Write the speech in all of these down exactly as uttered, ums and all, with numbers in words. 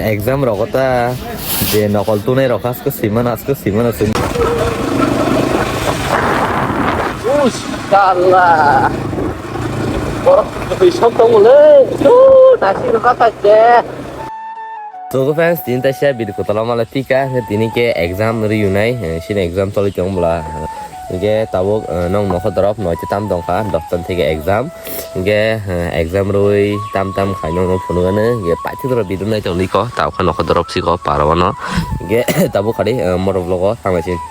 Exam rogo ta je nokol tunai rok asko simano, asko simano, sim. Us, kala. Borok twi sok tongole. Tu, nasi rok ta je. So, friends, tini taisa video kotor lama le tika, tini ke exam riunai, eh, sini exam choli tong bwla. Hingke tabuk, eh, nong nokho dorop noite tam tongkha, dosta theke exam. Hingke, eh, exam rui tam tam khai nong nong phunugano, hingke paithak dorop video nai tongliko, tabuk kha nokho dorop siko paro wano. Hingke tabuk khadi, eh, motor vlog o thanglaisin.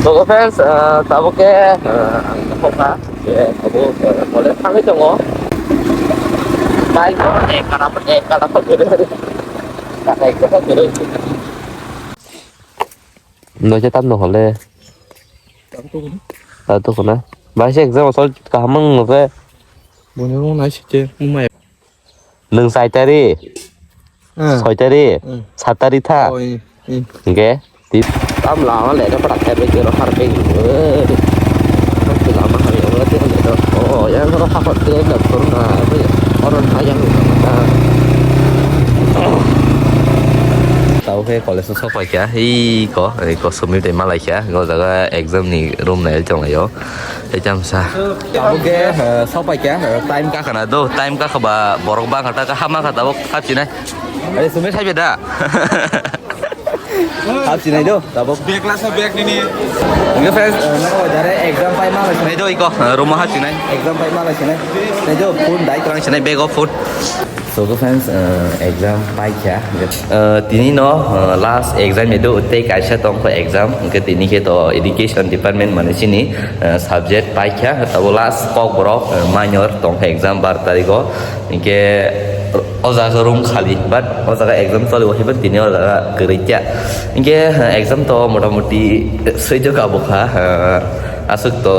So, friends, eh, tabuk ke, eh, ang nokho kha, eh, tabuk, eh, college thangwi tongo. Bike rok ek kara, ek kara kok gede. Kata ek kara gede. Noise tam no hole. Tam to kuna. Tam to kuna. Bai se exam asol kaham ang no ke. Bono nai site mumai. Nwng chai tari, ah, soi tari, hmm, sat tari tha. Oh, eh, eh. Hingke, ti-, tam lama le, dapat akhir be, kiro har be, eh. Lama hari, oh, dia le, oh, yang koro hapot dia, dah pernah, apa ya? Orang sayang, ah. Tau ke college sok pai kya, hi ko, hi ko, sumi te malai kya, go jaga exam ni room na el chong ayo. Tei tamsa. Tabuk ke, eh, sopai kya, eh, time ka khana do, time ka khaba borok bang kha ta ka hama kha tabuk hapsinai. Are sumit haibe da. Hapsinai do, tabuk. Bag lasa bag nini. Nge friends, eh, no, dare exam pai ma lai sinai do iko, eh, room hapsinai. Exam pai ma lai sinai. Nai do, phone dai krang sinai, bag of phone. So, friends, uh, exam paikha. Uh, tini no, uh, last exam edo tei kaisa tongkha exam. Hingke tini khe to education department mane chini, uh, subject paikha. Tabo last kok borok, uh, minor tongkha exam bar tarikh o. Hingke o jaga room khali, but o jaga exam choli o, haibo tini o jaga kwrwi kya. Hingke, uh, exam to motamoti soi jok abo kha, uh, Aswk to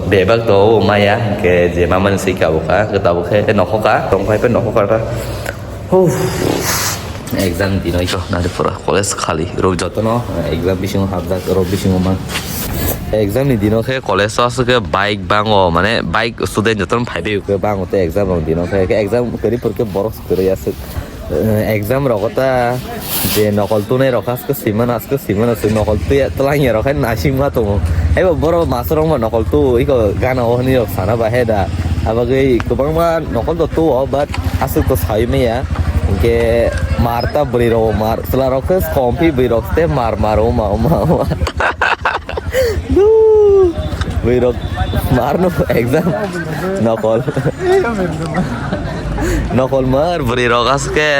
bebak to o maya, hingke je mamani swi kabo kha, hingke tabuk khe nokho kha, tong phai phai nokho kha ta. Huh. Exam din oi kho, nari pura college khali. Rok jotono, eh, exam bisingo hapjak, rok bisingo man. Exam ni dino khe college o aswk khe bike bango, mane bike student jotono phai bai khe bango tei exam rok dino khe, khe exam kwrwi phor khe borok kwrwi aswk. Eh, exam rogo ta je nokol tunai rok asko simano, asko simano, se nokol tuya twlangya rok hai nasing ma tongo. Haibo boro master rok ma nokol tu iko gana o hwnwi rok sana ba he da. Abagwi kwbangma nokol to tuo, but aswk to sawi maya. Hingke mar ta bwrwi rok mar, chwla rok khe kom phi bwrwi rok te mar mar o ma, o ma, o ma. Bwrwi rok mar no exam nokol. Nokol mar bwrwi rok aske.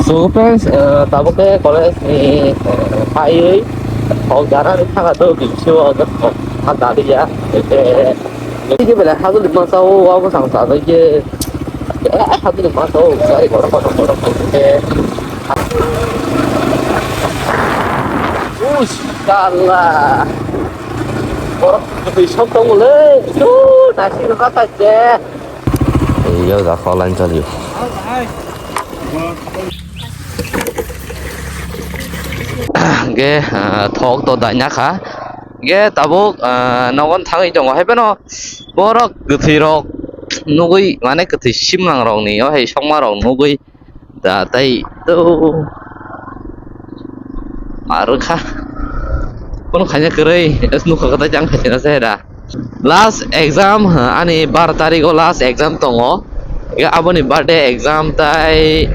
So friends, eh, tabuk khe college ni, eh, phaiwi kok dana ni thanga do bisi o kok ha daliya. Eke, eke bela hazuli masa o, wa bwsang sa do ye. Eh, hazuli masa o, sai kotor kotor kotor kotor ke. Ush, kala. Borok twi sok tongole. Yo, nasi rwkha ta je. Yo, da kho line chali. Ge, ah, thok to daina kha. Ge tabuk, ah, nogon thangwi tongo. Hai phano borok kwthwi rok nugwi, mane kwthwi simlang rok ni, o hai sokma rok nugwi. Da, tai, to. Marwkha. Kono khaina kwrwi, es nukha kwtai jang khaina se da. Last exam, ha, ani bar tarikh o last exam tongo. Ya, aboni birthday exam tai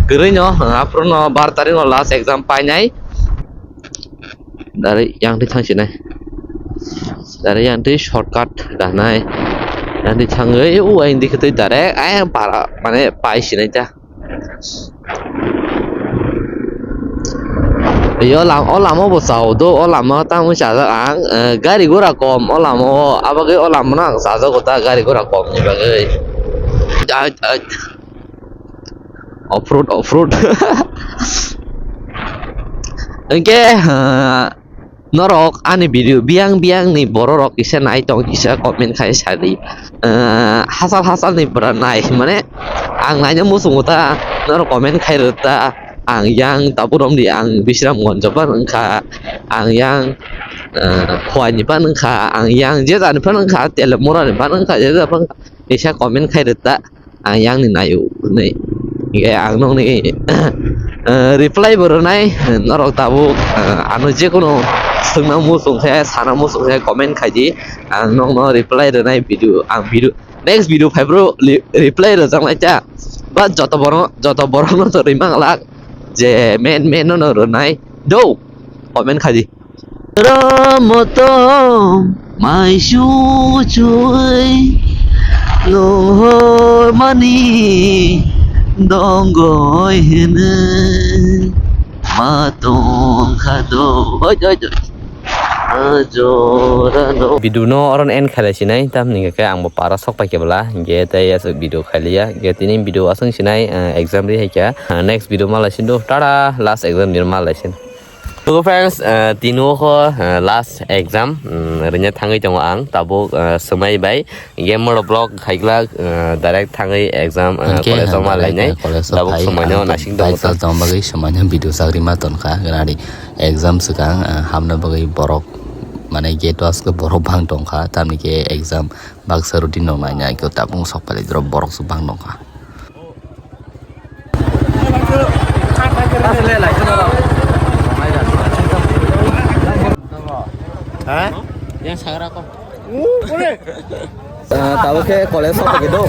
kwrwi no, ha, aphuru no bar tarikh no last exam painai. Dari yang di thang sinai. Dari yang di shortcut da nai. Yang di thangwi, u, yang di kwtai direct, ayang para, mane, pai sinai ta. Yo lam-, o lama bo chao do, o lama tamo chajak ang, eh, gari gura kom, o lama o, abagwi o lama no ang chajago ta, gari gura kom ni bagwi. Ai, ai. Off road, off road. Hingke, eh, Norok ani video biyang biyang ni borok rok kisa nai tong kisa comment khai sadi. Eh, hasal hasal ni pura nai mane ang naina muchungo ta norok comment khai rwta. ang yang tabuk romdi, ang Bisramganj ni phan wngkha, ang yang, eh, Khowai ni phan wngkha, ang yang je jani phan wngkha, Telemura ni phan wngkha, je jani phan wngkha, nisa comment khai rwta, ang yang ni naio hwnwi. Hingke ang nokni, eh, reply bo rwnai, norok tabuk, eh, ano jekono swngna muchung khe, sana muchung khe comment khai di, ang nokno reply rwnai video, ang video, next video phai bro li-, reply rwjak lai cha. Ba joto borok, joto borok no to rwima glak je men men no no rwnai do comment khai di. Romotom mai su chui nung hor mani dongoi hene ma tong kha do. Oi, oi, oi. Video no oron end khailai sinai, tamni hwnkhe ang bo para sok pai khe bwla, hingke tei aswk video khailiya, hingke tini video aswk sinai, eh, exam ri hai kha, eh, next video malai sin do, tara, last exam ni malai sin. So friends, eh, tini o kho, eh, last exam, mm, rwnya thangwi tongo ang, tabuk, eh, swmai bai, Game mode vlog khaikla, eh, direct thangwi exam, eh, Hwnkhe, college o ma direct, lainai. eh, college o Tabuk phai, swmaino ang naising tongo bike sa. Chal tong bagwi swmaino video sagri ma tonkha, ganani exam swkang, eh, hamna bagwi borok, mane gate o aswk borok bang tongkha, tamni khe exam baksa routine rok nainai, khe tabuk sok pali borok swk bang tongkha. Ha? Yang sagra ko. Ah, tabuk khe college sok paikhe do.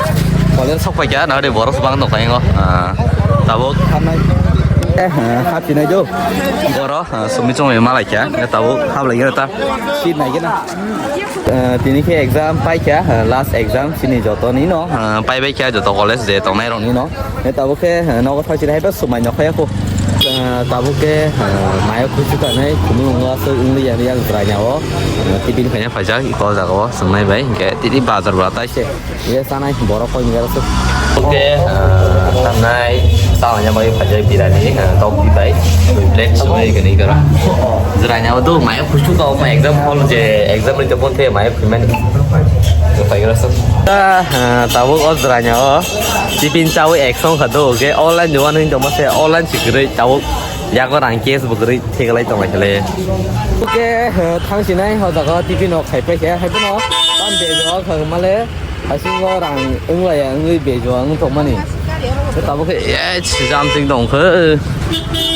College sok paikhe, na de borok bang tong kha ingo. Ah, tabuk. Eh, ah, hapinai do. Boro, ah, sumi chong ma lai kha. Tabuk hap lai kha ta. Seat nai khe na. Ah, tini khe exam paikha, ah, last exam sini joto ni no. Ah, pai bai kha joto college je tongnai rok ni no. Tabuk khe, ah, nogo thai sini hai ba sumai nok ya ko. Ah, tabuk khe, ah, mayo khusu kanai, khumulungo aswk wngli ya, yang jwraina o. Ah, tiffin khaina phaijak, iko jaga o, swngnai bai, hingke tini bazar ba tai se. Ye sanai, borok koi ni aswk. Oke, ah, tanai, tawanya bai phaijak birani, ah, tok di bai, plate sumai gani kara. Jwraina o do, mayo khusu ka o, exam hall je, exam rite phone the, mayo payment. Pai kara aswk. Ah, ah, tabuk o jwraina o, tiffin chawi ek song kha do, ke online ni wani tongma se, online si kwrwi tabuk. Yago rang case bo kwrwi theklai tong lai khe le. Oke, eh, thang sinai ho jaga tiffin no khai pai khe, hai bono tam bejo khang male, hasingo rang wng lai ya, wngwi bejo wng tong mani. Tabuk khe, eh, jam ting tong khe.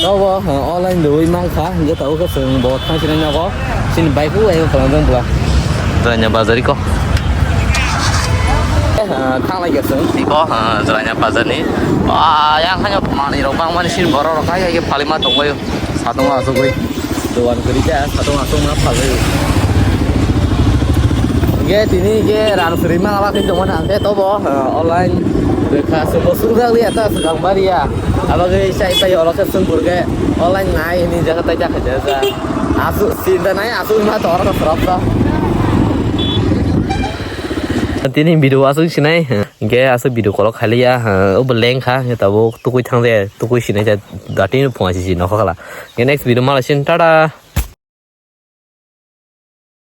Tabo, eh, online doi mang kha, hingke tabuk khe chwng bo thang sinai nogo, chini bike o wng tong jang bwla. Jwraina bazar iko. Eh, thang lai khe chwng iko, eh, Jwraina bazar ni. Ah, yang khaino manwi rok bang mani chini borok rok kai kai khe phalima tong bai. Satung asugwi dogan kwrwi khe satung asugma phalwi. Hingke tini hingke rang swrwima aba khe tongmani ang khe tobo, eh, online rwkha chwngbo sukjak liya ta swkang bariya. Abagwi chai pai oro khe chwng phuru khe online nai hwnwi jaga tai jakha jaga. Asuk sinta nai asuk ma tor khe swrapsa. Tini video asuk sinai hingke asuk video kolok khailiya, eh, obo lengkha hingke tabuk tukui thang de tukui sinai ja dati phunga sisi nokha khala. Hingke next video malai sin, tata.